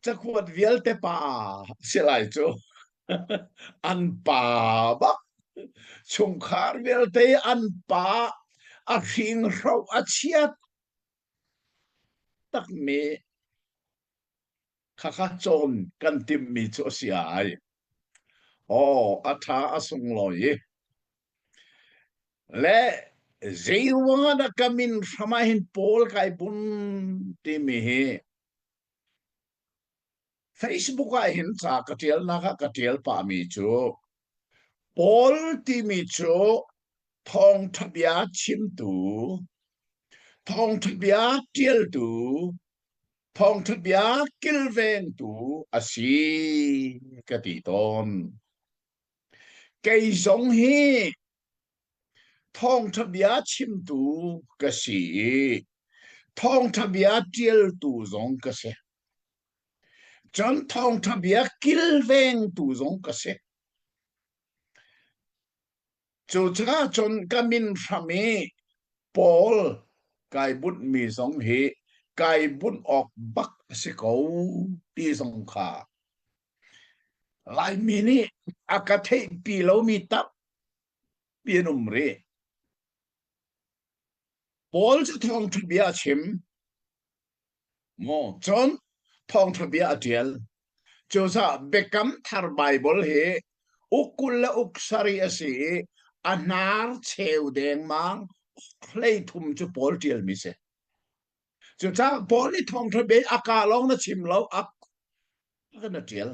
Cakuat vialte pa si lai cu. An pa bak. Chungkhar vialte an pa a hringhro a chiat takmi khakha cawn kan timhmi cu a si ai. Aw, a ṭha a sunglawi i. Le zeiruang ah dah ka min hram ah hin Paul kai bun timi hi Facebook ah hin ca ka ṭialnak ah ka ṭial pahmi cu Paul timi cu thawngṭha bia chimtu, thawngṭha bia ṭialtu, thawngṭha bia kilvengtu a si ka ti tawn. Kei zong hi thawngṭha bia chimtu ka si i thawngṭha bia ṭialtu zong ka si. Cun thawngṭha bia kilvengtu zong ka si. Cucaah cun ka min hram i Paul kai bunhmi zong hi kai bunh awk bak a si ko ti zong kha Laimi nih a ka theihpi lomi tampi an um rih. Paul cu thawngṭha bia a chim. Maw cun thawngṭha bia a ṭial. Cucaah Biakam Thar Baibal hi uk 20 le uk sarih a si i a hnar cheu dengmang uk 13 cu Paul ṭialmi si. Cucaah Paul nih thawngṭha bia a kaa lawng na chim lo, a kan a ṭial.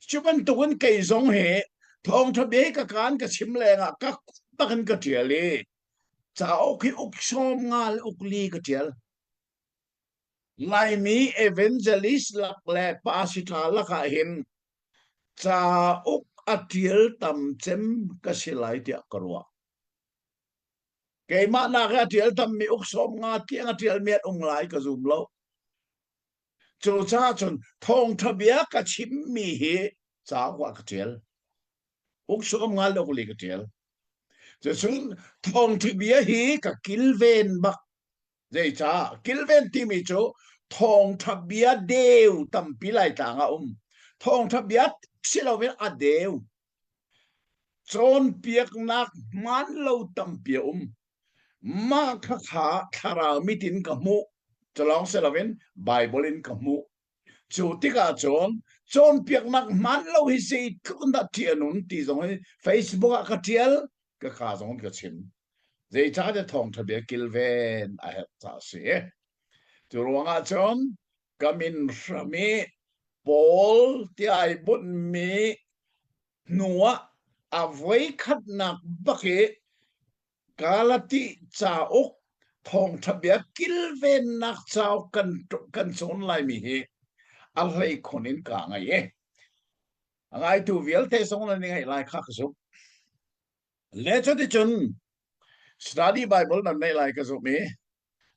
Cu bantukin kei zong hi thawngṭha bia ka kaan ka chim lengah ka kut bakin ka ṭial i cauk hi uk 50 le uk li ka ṭial. Laimi evangelist lak le pastor lakah hin cauk a ṭial tam cem ka si lai tiah ka ruah. Keimah nak i a ṭial tammi uk 50 tiang a ṭialmi an um lai ka zum lo. Cucaah cun thawngṭha bia ka chimmi hi cauk ah ka ṭial. Uk 50 le uk li ka ṭial. Cucun thawngṭha bia hi ka kilven bak. Zeicah? Kilven timi cu thawngṭha bia deu tampi Laitlang ah um. Thawngṭha bia si loin a deu. Cawnpiaknak hmaan lo tampi a um. Mah khakha thlarau mit in ka hmuh. Cu lawng si loin Baibal in ka hmuh. Cu tikah cun cawnpiaknak hmaan lo hi zeitluk in dah ṭih a nun ti zong hi Facebook ah ka ṭial, ka kaa zong in ka chim. Zeicahtiah thawngṭha bia kilven a herh caah a si. Cu ruangah cun ka min hram i Paul tiah ai bunhmi hnuah a voikhatnak bak i Galati cauk thawngṭha bia kilvennak cauk kan kan cawn laimi hi a hleikhun in kaa ngaih i a ngaitu vialte zong nan i ngaih lai kha ka zumh. Le cuticun study Bible nan neih lai ka zumh i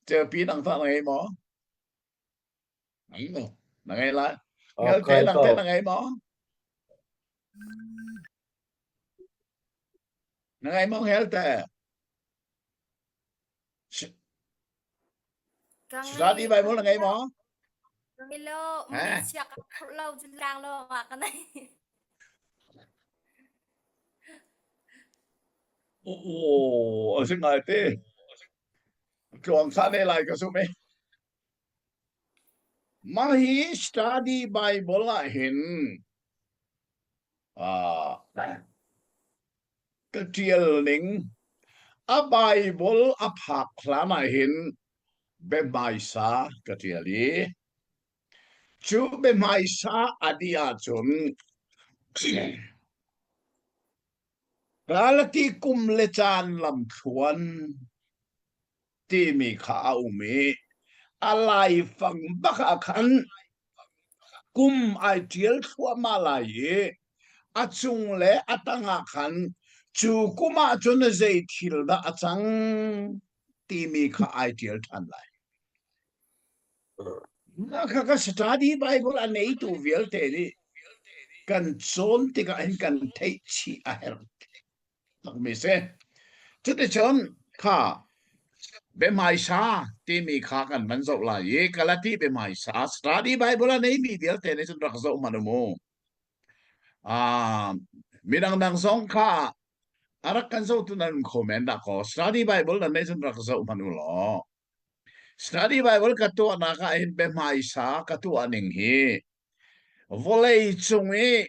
Ceupi nang tah na ngei maw? Na ngei lai. Ngelte nang teh na ngei maw? Na ngei maw ngelte? Study Bible na ngei maw? Hello, siak lo tlang lo ah ka nei. Oh, a si ngai te. Tluang sa ne lai ka sum e. Mah hi study Bible ah hin uh, ka ṭial ning a Bible a phak hlan ah hin biahmaisa ka ṭial i cu biahmaisa a dih ahcun Galati kum le caan lamthluan timi kha a um i a laifang bak ah khan kum ai ṭial thluahmah lai i a cung le a tang ah khan cu kum ah cun zei thil dah a cang timi kha ai ṭial ṭhan lai. Kha ka study Bible a neitu vialte nih kan cawn tikah hin kan theih chih a herh takmi si. Cuticun kha. Biahmaisa timi kha kan van zoh lai i Galati biahmaisa study Bible a neimi vialte nih cun rak zoh hmanh u mu. Ah, midang dang zong kha a rak kan zohtu nan um kho men dah kaw study Bible nan neih cun rak zoh hmanh u law. Study Bible ka tuahnak ah hin biahmaisa ka tuah ning hi vawlei cung i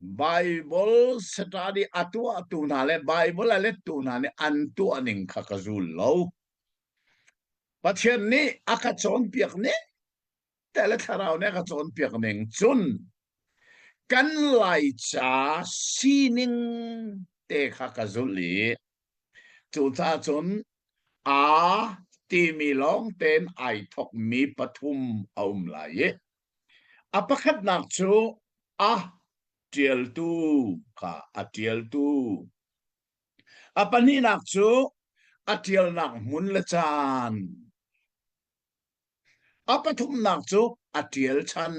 Bible study a tuahtu hna le Bible a lettu hna nih an tuah ning kha ka zul lo. Pathian nih a ka cawnpiak ning te le thlarau nih a ka cawnpiak ning cun kan Laica sining te kha ka zulh i cucaah cun aa timi lawng tein ai thokmi pathum a um lai i A pakhatnak cu a ṭialtu kha a ṭialtu. A pahnihnak cu a ṭialnak hmun le caan. A pathumnak cu a ṭial chan.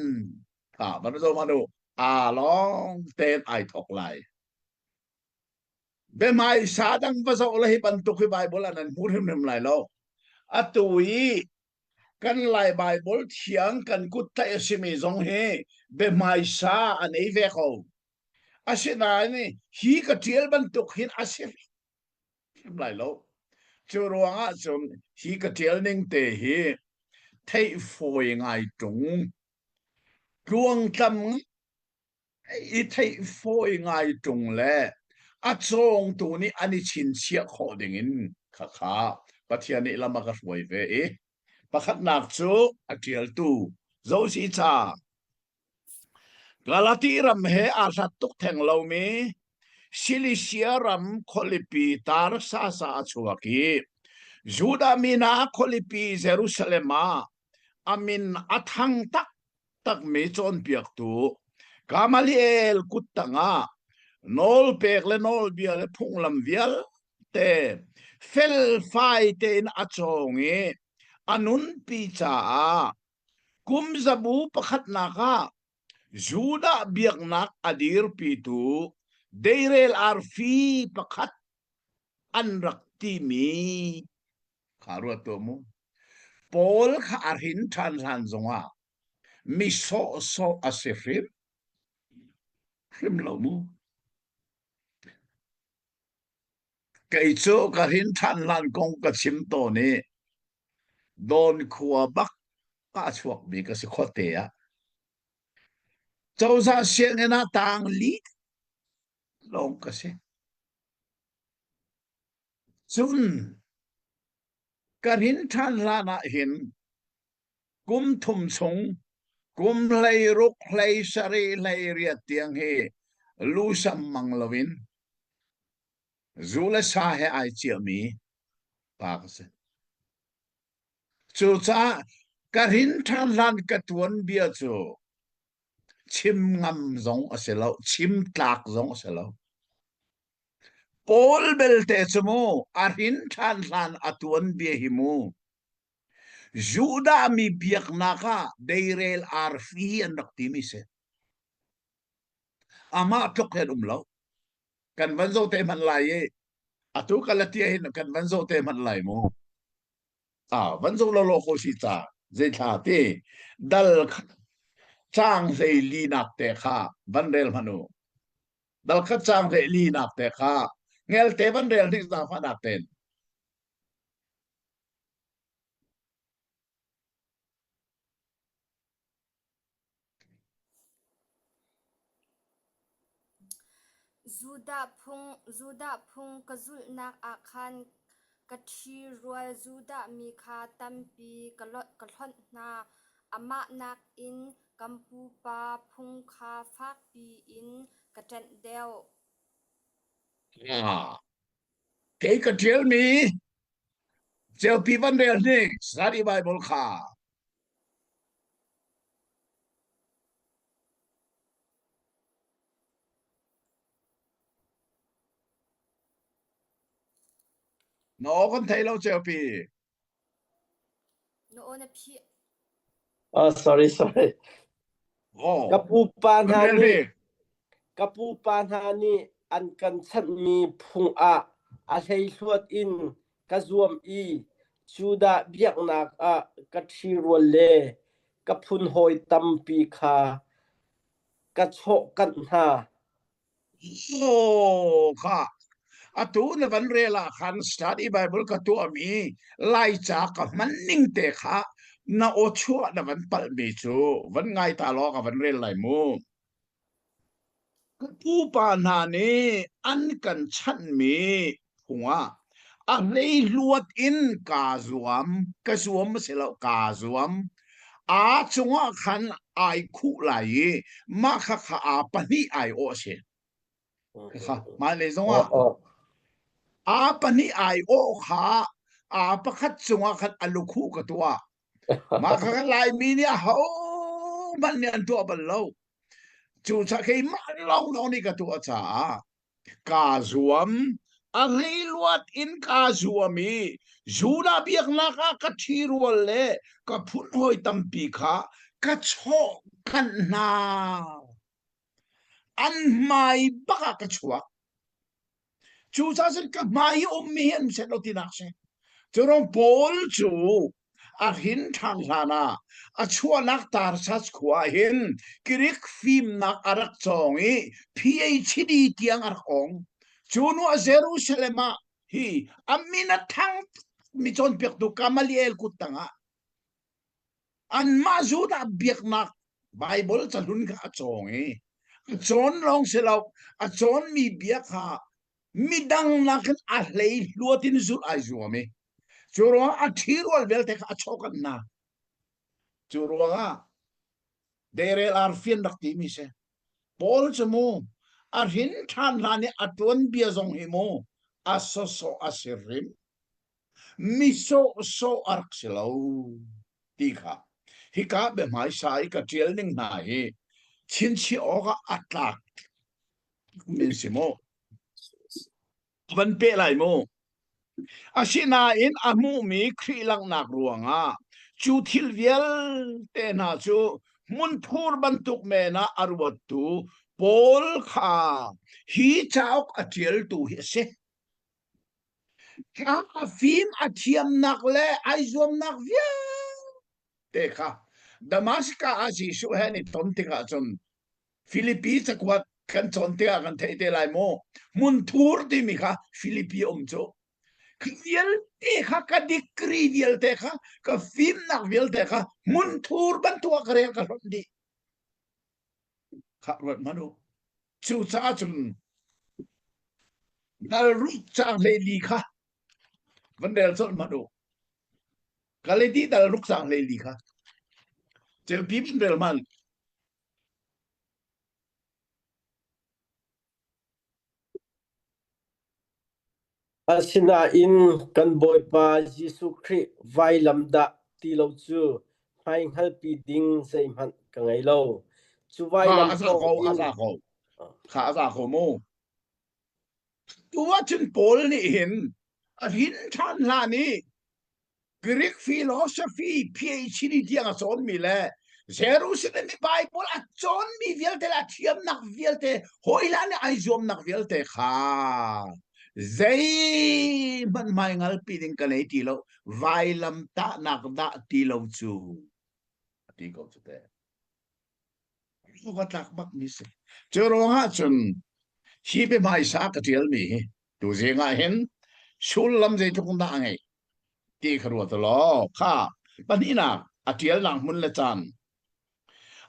Kha van zoh hmanh u. Aa lawng tein ai thawk lai. Biahmaisa dang va zoh le hi bantuk hi Baibal ah nan hmu hrimhrim lai lo. Atu i Kan Lai Baibal thiang kan kut tlaih a simi zong hi biahmaisa a nei ve ko. Asinain hi ka ṭial bantuk hin a si hrim lai lo. Cu ruangah cun hi ka ṭial ning te hi theih fawi ngai ṭung. Tluangtlam i theih fawi ngai ṭung le a cawngtu nih an i chinchiah khawh dingin khakha Pathian nih lam a ka hruai ve i pakhatnak cu a ṭialtu Zosi ca Galati ram he aa hlat tuk theng lomi Silisia ram khualipi Tarsas ah a chuak i Judah mi hna khualipi Jerusalem ah a min a thang tak takmi cawnpiaktu Gamaliel kut tangah nawlpek le nawlbia le phunglam vialte felfai tein a cawng i a nunpi caah kum zabu pakhatnak ah Judah biaknak a dirpitu deirel arfi pakhat an rak timi kha ruat tuah mu. Paul kha a hrin ṭhan hlan zongah mi sawhsawh a si hrim hrim lo mu. Kei cu ka hrin ṭhan hlan kong ka chim tawn i Dawn khua bak ah a chuakmi ka si khuate ah. Cozah sianginn ah taang li lawng ka si. Cun ka hrin ṭhan hlan ah hin kum thum chung kum 16 17 18 tiang hi lusam mang loin zu le sa he ai ciahmi pa ka si. Cucaah ka hrin ṭhan hlan ka tuanbia cu chim ngam zong a si lo, chim tlak zong a si lo. Paul belte cu mu a hrin ṭhan hlan a tuanbia hi mu Judah mi biaknak ah deirel arfi an rak timi si. Amah tluk hin um lo. Kan van zoh te hmanh lai i atu Galatia hin kan van zoh te hmanh lai mu. Ah, van zoh lo ko si ca zei thla ti dal caang hlei linak te kha van rel hmanh u. Dal khat caang hlei linak te kha ngelte van rel hnik zaangfahnak ten. Judah phung ka zulhnak ah khan ka ṭhirual Judah mi kha tampi ka hlonh hna. Amah nakin kan pupa phung kha fakpi in ka ṭanh deuh. Kei ka ṭialmi Ceupi van rel hnik Study Bible kha. Na aw kan thei lo Ceupi. Na aw na phih. Oh, sorry, sorry. Oh. Ka pupa Kan hna rel nih hnik. ka pupa hna nih an kan chanhmi phung ah a hleihluat in ka zuam i. Judah biaknak ah ka ṭhirual le ka phunhawi tampi kha ka chawhkanh hna. Aw kha atu na van rel ah khan study Bible ka tuahmi Laica ka hman ning te kha na aw chuah na van palhmi cu van ngai ta law ka van rel lai mu. Ka pupa hna nih an kan chanhmi phungah a hleihluat in kaa zuam, ka zuam a si lo, kaa zuam. Aa cungah khan ai khuh lai i mah khakha aa pahnih ai awh a si. Kha hmailei zongah aa pahnih ai awh kha aa pakhat cungah khan a lukhuh ka tuah. Mah kha Laimi nih ahohmanh nih an tuah bal lo. Cucaah keimah lawnglawng nih ka tuah caah kaa zuam. A hleihluat in kaa zuam i Judah biaknak ah ka ṭhirual le ka phunhawi tampi kha ka chawhkanh hna. An hmai bak ah ka chuak. Cucaah cun ka hmai i ummi hi an set lo tinak si. Cu Paul cu a hrin ṭhan hlan ah a chuahnak Tarsas khua ah hin Greek fimnak a rak cawng i PhD tiang a rak awng. Cu hnu ah Jerusalem ah hi a min a thang mi cawnpiaktu Gamaliel kut tangah Anmah Judah biaknak Baibal cahlun kha a cawng i a cawn lawng si lo, a cawnmi bia kha midang nakin a hleihluat in zulh ai zuam i cu ruangah a ṭhirual vialte kha a chawkanh hna. Cu ruangah deirel arfi an rak timi si. Paul cu mu a hrin ṭhan hlan i a ṭuan bia zong hi mu a sawsawh a si hrim. Mi sawhsawh a rak si lo ti kha hika biahmaisa i ka ṭial ning hna hi chinchiah awkah a tlak min si maw? Van peh lai mu. Asinain a hmuhmi Khrih langhnak ruangah cu thil vialte hna cu hmunthur bantuk men ah a ruattu Paul kha hi cauk a ṭialtu hi a si. A fim a thiamnak le ai zuamnak vialte kha Damascus ah Jesuh he an i ton tikah cun Filipi cakuat kan cawn tikah kan theih te lai mu. Hmunthur timi kha Filipi um cu. Khi vialte kha ka degree vialte kha ka fimnak vialte kha hmunthur bantuk ah ka rel ka hlonh dih. Kha ruat hmanh u. Cucaah cun dal ruk caang 14 kha van rel colh hmanh u. Galati dal ruk caang 14 kha. Celpi van rel hmanh. Asinain kan Bawipa Jesuh Khrih vailam dah ti lo cu hmaihngalpi ding zeihmanh ka ngei lo. Cu Kha vailam a za ko, a thawngin za ko. Kha a za ko mu. Tu ahcun Paul nih hin a rin ṭhan hlan i Greek philosophy PhD tiang a cawnmi le Jerusalem i Bible a cawnmi vialte le a thiamnak vialte hawihlan i ai zuamnak vialte kha zeihmanh hmaingalpi ding ka nei ti lo vailam tahnak dah ti lo cu a ti ko cu teh. Ka tlak bak mi si. Cu ruangah cun hi biahmaisa ka ṭialmi hi tuzing ah hin sullam zeitluk dah a ngeih ti kha ruat law kha pahnihnak a ṭialnak hmun le caan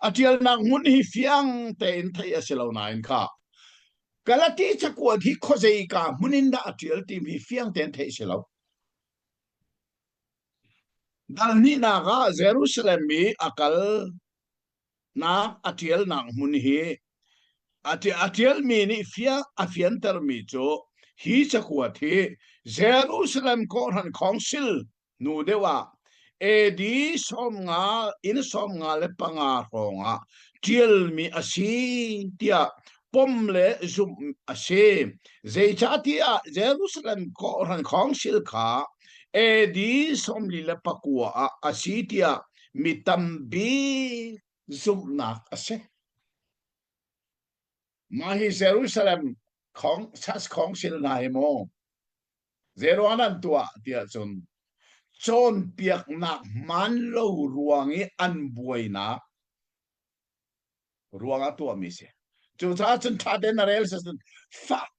a ṭialnak hmun hi fiang tein theih a si lo nain kha Galati cakuat hi khuazeika hmun in dah a ṭial timi hi fiang tein theih a si lo. Dal hnihnak ah Jerusalem i a kal nak a ṭialnak hmun hi a ṭialmi nih fiang a fiantermi cu hi cakuat hi Jerusalem kawhhran Council hnu deuh ah AD 50 in 55 hrawng ah ṭialmi a si tiah pom le zumh a si. Zeicahtiah Jerusalem kawhhran Council kha AD 49 ah a si tiah mi tam bik zumhnak a si. Mah hi Jerusalem Church Council hna hi maw zeiruang an tuah tiah cun. Cawnpiaknak hmaan lo ruang i an buainak ruangah tuahmi si. Cucaah cun ṭha tein na rel cun fak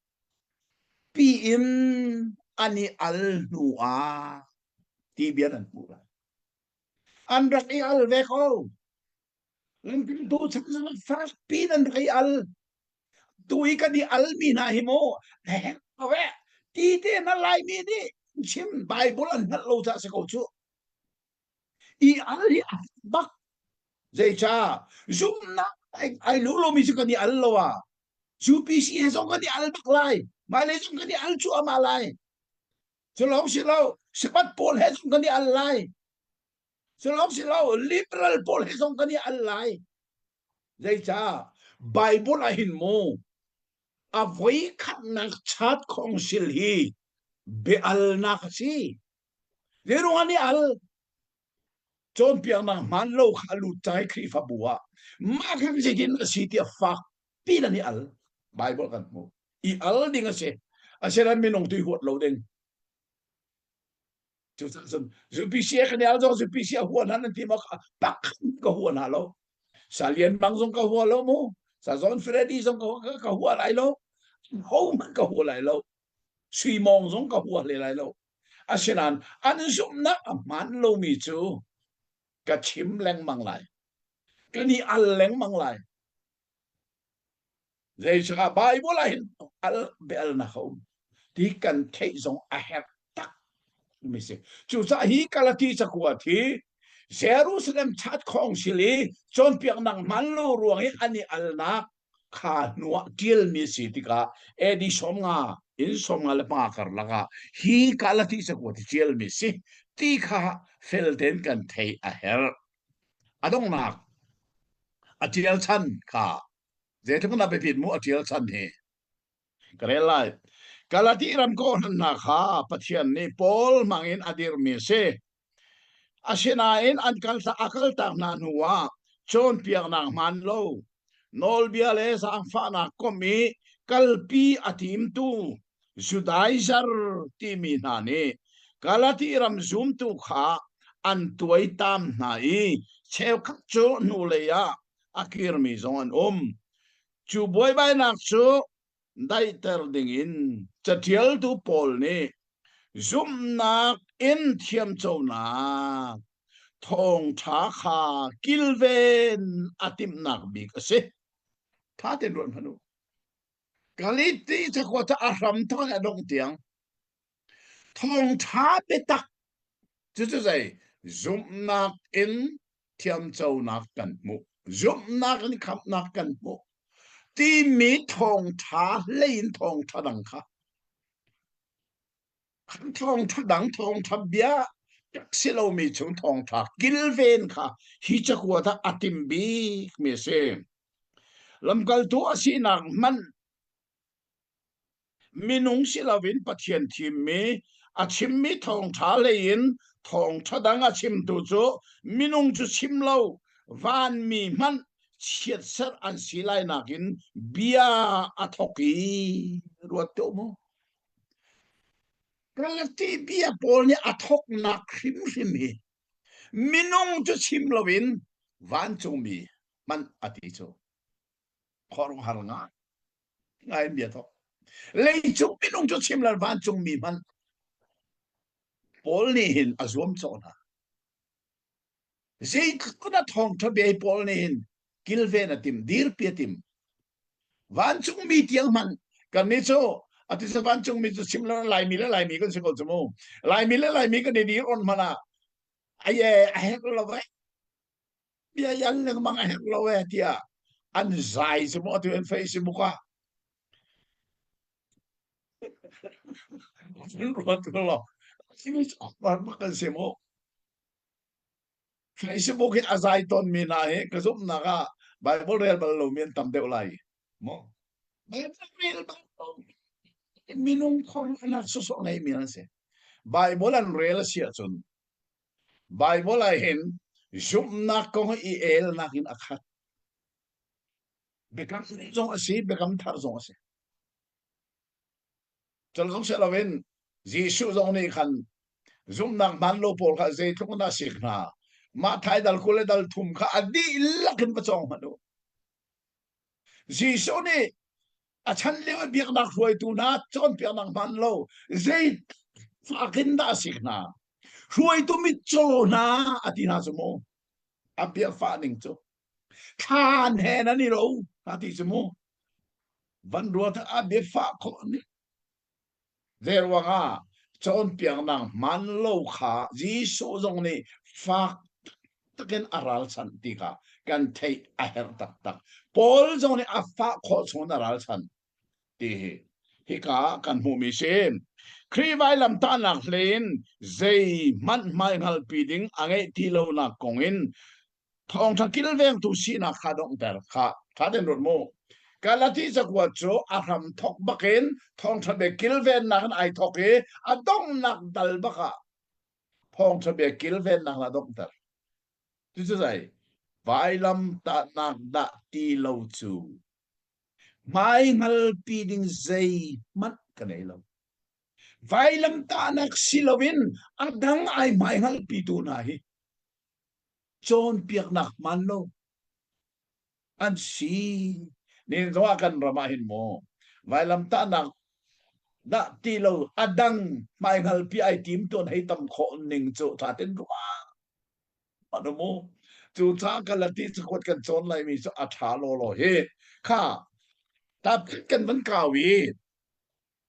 piin an i al hnu ah ti bia nan hmuh lai. An rak i al ve ko. Lamkaltu chan zongah fak piin an rak i al. Tu i kan i almi hna hi mu hek ko eh. Ti te na Laimi nih chim Bible an hngalh lo caah si ko cu. I al hi a bak. Zeicah zumhnak ai lu lomi cu kan i al lo ah UPC he zong kan i al bak lai. Hmailei zong kan i al cuahmah lai. Cu lawng si lo, Sabbath pawl he zong kan i al lai. Cu lawng si lo, liberal pawl he zong kan i al lai. Zeicah Bible ah hin mu a voi khatnak chat khongsil hi biaalnak a si. Zeiruang an i al? Cawnpiaknak hmaan lo kha a lut cang i Khrihfabu ah mah kha zeitin a si tiah fak piin an i al. Bible kan hmuh. I al ding a si. Asinain minung tu i huat lo ding. Cucaah cun UPC kan i al zong UPC a hua hna nan ti maw pak ka hua hna lo. Sa Lian Mang zong ka hua lo mu. Sa John Freddy zong ka, ka hua lai lo. Ho hmanh ka hua lai lo. Sui Mawng zong ka hua hle lai lo. Asinain an zumhnak a hmaan lomi cu ka chim lengmang lai. Kan i al lengmang lai. Zeicah Bible ah hin al biaalnak a um ti kan theih zong a herh tak mi si. Cucaah hi Galati cakuat hi Jerusalem chat khawngsil i cawnpiaknak hman lo ruang i an i alnak kha hnuah ṭialmi a si tikah AD 50 in 55 karlak ah hi Galati cakuat hi ṭialmi a si ti kha fel tein kan theih a herh. A donghnak a ṭial chan kha zeitluk in a biapit mu a ṭial chan hi ka rel lai. Galati ram kawhhran hna kha Pathian nih Paul hmangin a dirhmi a si. Asinain an kal a kaltak hna hnuah cawnpiaknak hmaan lo, nawlbia le zaangfahnak komh i kalpi a timtu Judaizer timi hna nih Galati ram zumtu kha an tuaitam hna i cheukhat cu hnulei ah a kirmi zong an um. Cu buaibainak cu daihter dingin caṭialtu pawl nih zumhnak in thiamconak thawngṭha kha kilven a timhnak bik a si. Ṭha tein ruat hmanh u. Galiti cakuat a hram thawng a dongh tiang thawngṭha biatak cucu zei zumhnak in thiamconak kan hmuh zumhnak in khamhnak kan hmuh timi thawngṭha hlei in thawngṭha dang kha thawngṭha dang thawngṭha bia si lomi chung thawngṭha kilven kha hi cakuat ah a tim bik mi a si lamkaltu a sinak hmanh Minung si loin Pathian thimmi, a chimmi thawngṭha lei in thawngṭha dang a chimtu cu minung cu chim lo, vanmi hmanh chiatserh an si lai nakin bia a thawk i ruat tuah mu. Galati bia pawl nih a thawknak hrimhrim hi minung cu chim loin vancungmi hmanh a ti cu khuaruahhar ngai ngai bia thawk leicung minung cu chim lo vancung mi hmanh Paul nih hin a zuam cawh hna zeitluk na thawngṭha bia Paul nih hin kilven a tim dirpi a tim vancung mi tiang hmanh kan nih cu ati sa vancung mi cu chim lo laimi le laimi kan si ko cu mu laimi le laimi kan i dir on hmanh ah aye a herh lo ve bia yan lengmang a herh lo e tiah an zai cu maw atu an Facebook ah an ruat lo bak kan si mu Facebook hi a zai ton mi hna hi ka zumhnak ah Bible rel bal lo mi an tam deuh lai mu Bible rel bal lo minung khuaruahnak sawsawh ngei mi an si Bible an rel a si ahcun Baibal ah hin zumhnak kong i elnak in a khat. Biakam zong a si, biakam thar zong a si. Cu lawng si loin Jesuh zong nih khan. Zumhnak hmaan lo pawl kha zeitluk in dah sik hna. Mah thai dal 20 le dal thum kha a dihlak in va cawng hmanh u. Jesuh nih a chan lio i biaknak hruaitu hna cawnpiaknak hmaan lo zei fak in dah a sik hna. Hruaitu mitcaw hna a ti hna cu mu. A bia fah ning cu. Thlan he nan i lo a ti cu mu. Van ruat a bia fah khawh ning. Zeiruangah cawnpiaknak hmaan lo kha Jesuh zong nih fak takin a ralchanh ti kha kan theih a herh taktak. Paul zong nih a fah khawh chung in a ralchanh ti hi hika ah kan hmuhmi si. Khrih vailamtahnak hlei in zeihmanh hmaihngalpi ding a ngeih ti lonak kong in Thawngṭha kilvengtu sinak kha donghter kha ṭha tein ruat mu. Galati cakuat cu a hram thawk bakin thawngṭha bia kilvennak in ai thawk i a donghnak dal bak ah thawngṭha bia kilvennak in a donghter. Cucu zei? Vailam tahnak dah ti lo cu hmaihngalpi ding zeihmanh ka nei lo. Vailam tahnak si loin a dang ai hmaihngalpitu hna hi cawnpiaknak hmaan lo an si. Nihin zong ah kan ram ah hin maw vailamtahnak dah ti lo a dang hmaihngalpi ai tim tuan hei tam khawh ning cu tha ten ruah ano mu cu ca Galati cakuat kan cawn lai mi cu a tha law law hi kha ta kan van kau i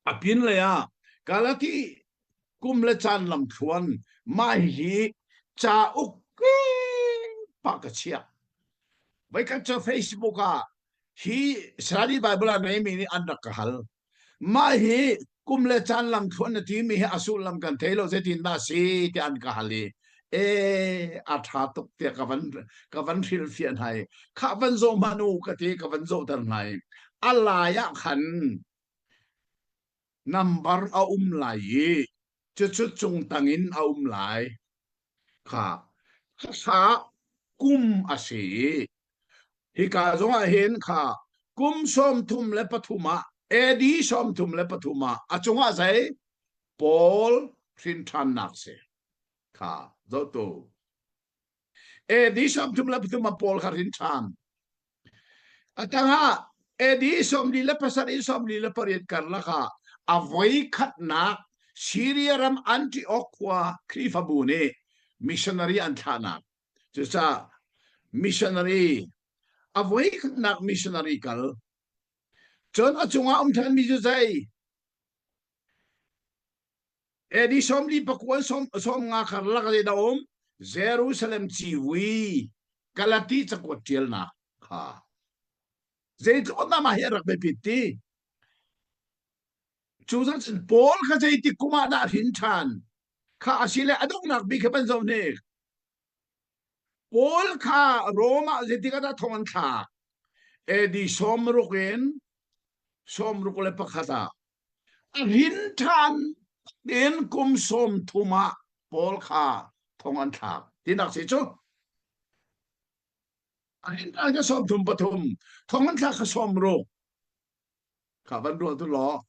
A pinlei ah Galati kum le caan lamthluan mah hihi cauk pa ka chiah. Voikhat cu Facebook ah hi Study Bible a ngeimi nih an rak ka hal. Mah hi kum le caan lamthluan na timi hi a sullam kan thei lo zeitin dah si tiah an ka hal i e a ṭha tuk tiah ka van ka van hrilhfiah hna i khah van zoh hmanh u ka ti ka van zohter hna i a lai ah khan Nambar a um lai i cucu cungtang in a um lai. Kha khasa kum a si i hika zongah hin kha kum 33 ah AD 33 ah a cungah zei Paul hrinṭhannak si kha zohtu AD 33 ah Paul kha rin ṭhan. A tangah AD 47 48 karlak ah a voi khatnak Syria ram Antioch khua Khrihfabu nih missionary an thlahnak. Cucaah missionary a voi khatnak missionary kal. Cun a cungah um ṭhanmi cu zei? AD 49 sawm nga karlak ah a um Jerusalem civui Galati cakuat ṭialnak kha zeitluk in dah mah hi a rak biapit ti cu zan cun Paul kha zeitik kum ah dah hrin ṭhan kha asile a donghnak bik kha van zoh hnik Paul kha Rom ah zeitik ah dah thong an thlak AD 60 in 61 ah A rin ṭhan in kum 30 ah Paul kha thong an thlak tinak si cu. A rin ṭhan ka 33, thong an thlak ka 60. Kha van ruah tu law.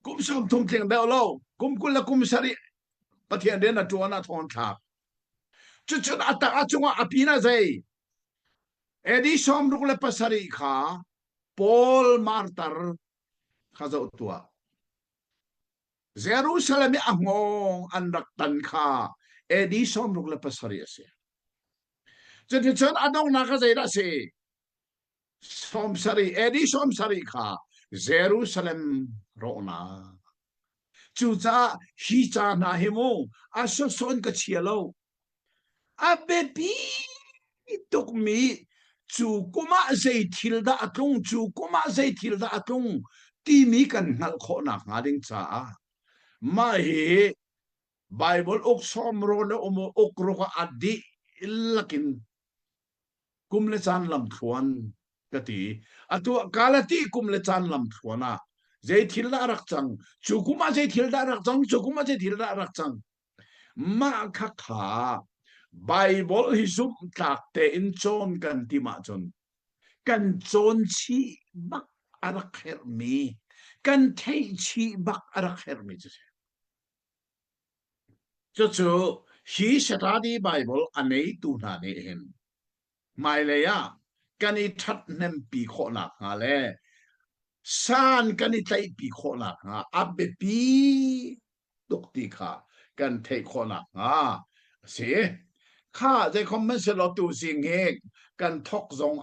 Kum 30 tling deuh lo, kum 20 le kum sarih Pathian rian a ṭuan ah thong an thlak. Cucun a tak a cungah a pin ah zei? AD 67 kha Paul martar kha zoh tuah. Jerusalem i a hngawng an rak tan kha AD 67 a si. Cuticun a donghnak a zeidah a si? 70 AD 70 kha Jerusalem rawhnak. Cucaah hi ca hna hi mu a sawsawh in ka chia lo. A biapi tukmi cu kum ah zei thil dah a tlung, cu kum ah zei thil dah a tlung timi kan hngalh khawh nakhnga ding caah mah hi Bible uk sawm rawn le um uk ruk ah a dihlak in kum le caan lamthluan ka ti. Atu Galati kum le caan lamthluan ah zei thil dah a rak cang, cu kum ah zei thil dah a rak cang, cu kum ah zei thil dah a rak cang. Mah kha kha Bible hi zumhtlak tein cawn kan tim ahcun kan cawn chih bak a rak herhmi, kan theih chih bak a rak herhmi cu si. Cucu hi Saturday Bible a neitu hna nih hin hmailei ah kan i ṭhathnempi khawhnak hnga le san kan i tlaihpi khawhnak hnga a biapi tuk ti kha kan theih khawhnak hnga a si. Kha zeikhom hmanhsehlaw tu zing hi kan thawk zong a.